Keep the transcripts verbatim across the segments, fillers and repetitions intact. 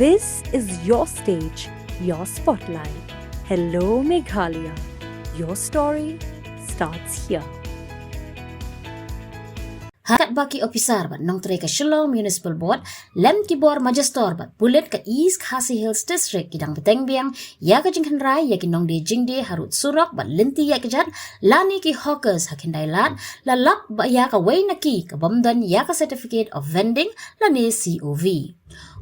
This is your stage, your spotlight. Hello, Meghalaya. Your story starts here. Ha katba ki ophisar bad nongtrei ka Shillong Municipal Board, lem ki bor majistor bad pulit ka East Khasi Hills District ki dang bteng biang ïa ka jingkhynra ïa ki nongdie jingdie harud surok bad lynti ïaid kjat lane ki hawkers ha Khyndailad, la lap ba ïa kawei na ki ka bym don ïa ka certificate of vending lane C O V.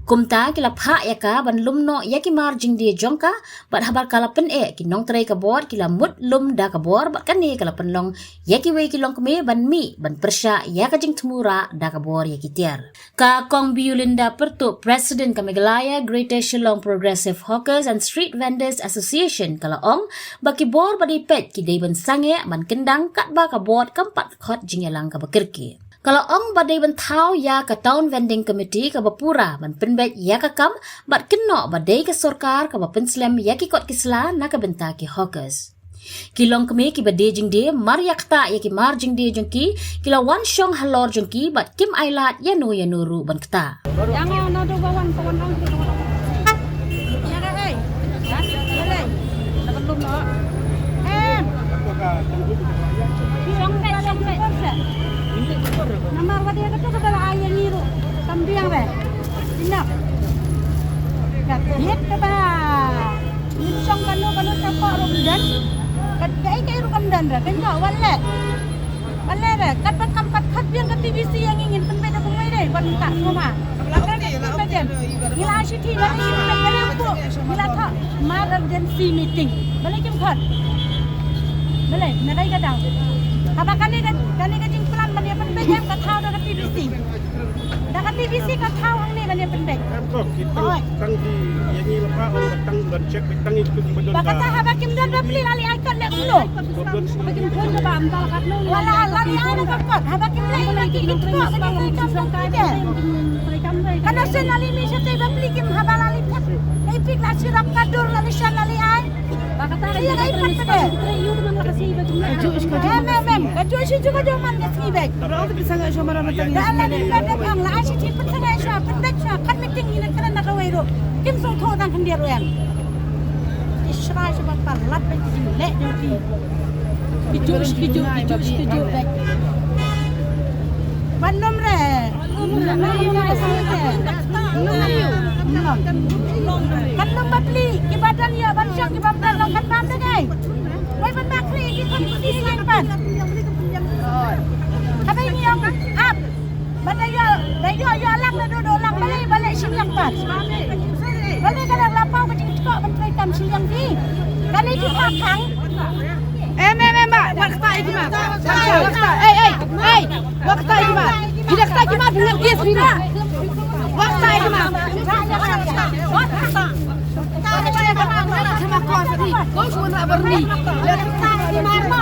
Kumta ki la phah ïa ka ban lum noh ïa ki mar jingdie jong ka, bad haba ka la pyneh ki nongtrei ka board ki la mut lum da ka bor bad kane ka la pynlong ïa kiwei ki longkmie ban mih ban pyrshah ïa ka jingthmu rah da ka bor ïa ki tiar. Ka Kong Beulinda Pyrtuh, President ka Meghalaya Greater Shillong Progressive Hawkers and Street Vendors Association, ka la ong ba ki bor ba dei peit ki dei ban sangeh ban kyndang katba ka board kam pat khot jingïalang kaba kyrkieh. Ka la ong ba dei ban thaw ïa ka Town Vending Committee kaba pura ban pynbeit ïa ka kam bad kynnoh ba dei ka sorkar kaba pynslem ïa ki kot ki sla na ka bynta ki hawkers. Ki longkmie kiba die jingdie mar ïa ktah ïa ki mar jingdie jong ki, ki la wan shong halor jong ki bad kim ailad ïano ïano ruh ban ktah. Ïa nga naduh ba wan ka wan ong. Ïa ka hei. Ïa ka hei. Ïa ka lum noh. Em. Shong beit, shong beit. Namar wat ïa kata kata la ai ïa ngi ruh. Kam biang re. Enough. Ka hit kata. Ngin shong kano kano shapoh ruh ym don. Kat kaei kaei ruh kam don re. Kan ïoh wat leh. Wat leh re. Kat ba kam pat khot biang ka T V C ïa ngi, ngin pynbeit da kumwei re. Wat ngin kah sngewma. Ngi la ai shithi, ngi la ai shithi, ngi la ai shithi, ngi la thoh emergency meeting. Balei kim khot? Balei, na kaei ka daw? Haba kane ka, kane ka jingplan ban ïa pynbeit em ka thaw da ka T V C. Da ka T V C ka thaw hangne ban ïa pynbeit. Em ko, ki tang, oi, tang ki, ïa ngi la phah, ong tang ban check, tang ki, ki ba don. Ba kata haba kim don bapli la leh ai kot leh kumno. Wala la leh ai na ka kot, haba kim leh ai na ki kot, ki kam don ki de. Ka National Mission te bapli kim haba la leh kot. Ei pik la sirap ka dur la leh shan la leh ai. Ba kata ka ïa ka ipat pede. Em, em, em. Ka ju shi ju ka ju man ka sngi bek. Da la ni ka da bang la shi ti pynsangai sha pynbek sha kan meeting ina kren da kawei ruh. Kim sngewthuh tang khyndiat ruh em. Ki shrai sha ba palat bek ki leh jong ki. Ki ju shi ki ju, ki ju shi ki ju bek. Ban nym re. Kan nym bapli kiba don ïa ban shong kiba don long kan bam da ngai. Wei ban bak ri ki kan ki kan ban. Haba ngi ong ap. Ba da ïa da ïa ïa lang da do do lang balei balei shin lang ban. Balei ka lang la pau ka jingtkok ban trei kam shin lang di. Kan ni ki pa khang. Em, em, em, ba, wat kata ïa ki ma. Wat kata, ei, ei, ei. Wat kata ïa ki ma. Ki da kata ïa ki ma, pynlong kes phi ma. Wat kata ïa ki ma. Wat kata. Wat kata ïa ki ma. Kau cuma nak berni. Wat kata ïa ki ma.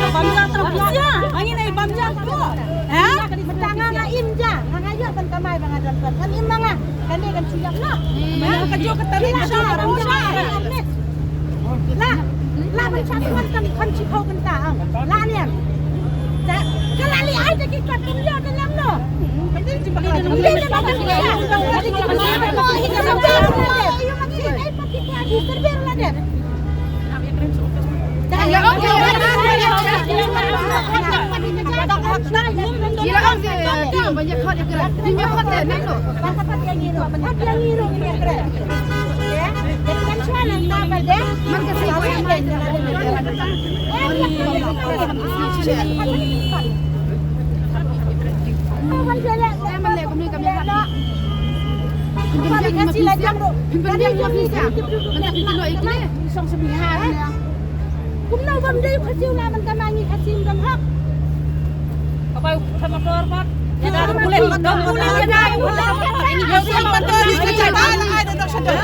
Bam ja terus. Ya, angin ai bam ja terus. Ha? Mentang nga im ja, nga ïoh ban kamai ba nga don. Kan im ma nga. Kan dei kan shu ïap noh. Mana ka jong ka tarik sha, sha. Lah. La ban shah sngewthuh kan kham shiphew kynta ang. La niam. Te ka la leh ai te ki kot kum ïoh te lem noh. Kumno bym dei u Khasi u la ban kama ngi Khasi ym don hok. Ka bai u kha motor pat. Ïa da u leh motor, u leh ïa da u leh. Ïa u leh motor ni ka jaka la ai da dok sha dok.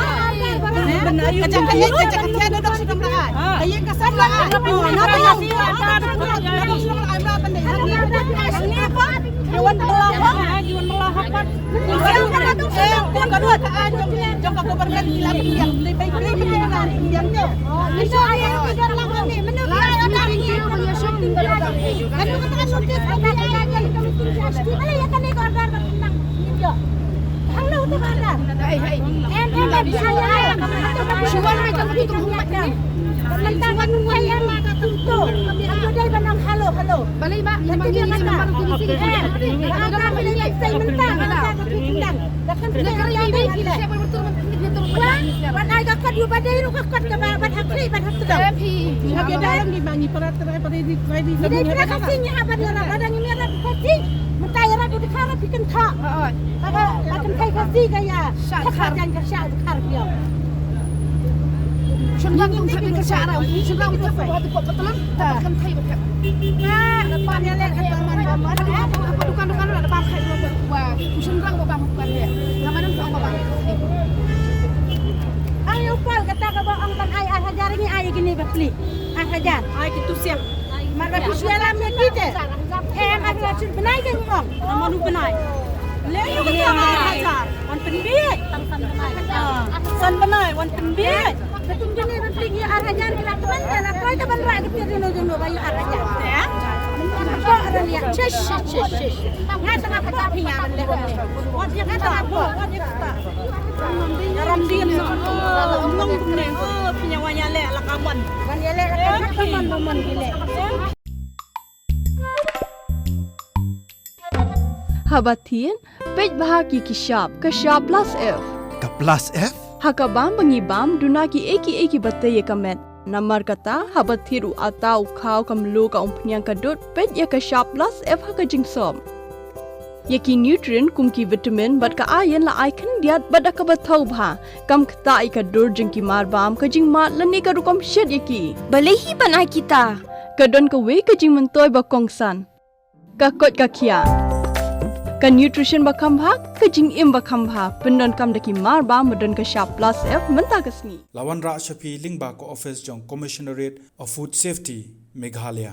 Ka jaka ïa ka jaka ïa da dok sha dok la ai. Ka ïa ka sat la ai. Na ka ïa si la ai ba ban dei. Ïa wan la hok. Ïa wan la hok pat. Hello, hello. Balei ba? Namar ngi ngi sngewbha ruh ngi sngewbha. Balei ba? Balei ba? Ban ai ka kot ïa u ba dei ruh ka kot kaba ban ha khlieh ban ha tdong. Ngi dei para Khasi ngi hap ban ïarap, lada ngim ïarap Khasi mynta ïarap u dkhar phi kynthoh. Ba kynthei Khasi ka ïa shah dkhar, jan ka shah dkhar ki ong. Shynrang kum thep ïa ka shah ra, shynrang kum thep ba ha tu pop patlon, kynthei ba thep. Nga, ban ïaleh ka man ba man. Hapoh dukan dukan la da ban khai ba ba. Shynrang ba bam dukan ïa. Nga man sa ba bam. Ai u Paul kata ka ba ong ban ai ar hajar ngi ai kine ba pli. Ar hajar. Ai ki tu siang. Mar ba pli siang lam ïa ki te. Em ar hajar shu bnai ka ong. Namar u bnai. Le ïa ka ar hajar. Wan pynbiej. San bnai wan pynbiej. Ka tung kine ba pli ïa ar hajar ki la kmen te la poi te ban rah ka tiar jong no jong no ba ïa ar hajar. Ko ran ïa. Shish, shish, shish, shish. Nga tang apa phi nga ban leh. Wat ïa kata. Wat ïa kata. Ram din no. Long ne. Phi nga wan ïaleh la ka mon. Wan ïaleh la ka mon, mon, mon ïaleh. Haba thied, peit bha ki ki shap, ka shap plus F. Ka plus F? Ha ka bam ba ngi bam, duna kiei kiei kiba tei ïa ka met. Namar kata, haba thied u atta, u khaw, ka mluh, ka umphniang, ka dud, peit ïa ka shap plus F ha ka jingsop. Ïa ki nutrient kum ki vitamin bad ka iron la ai khyndiat bad da kaba thaw bha. Kam ktah ïa ka dur jong ki marbam, ka jingmad lane ka rukom shet ïa ki. Balei hi ban ai kita? Ka don kawei ka jingmyntoi ba kongsan. Ka koit ka khiah. Ka nutrition ba kham bha, ka jingim ba kham bha, pyndonkam da ki marbam ba don ka shap plus F mynta ka sngi. La wanrah sha phi lyngba ka office jong Commissionerate of Food Safety, Meghalaya.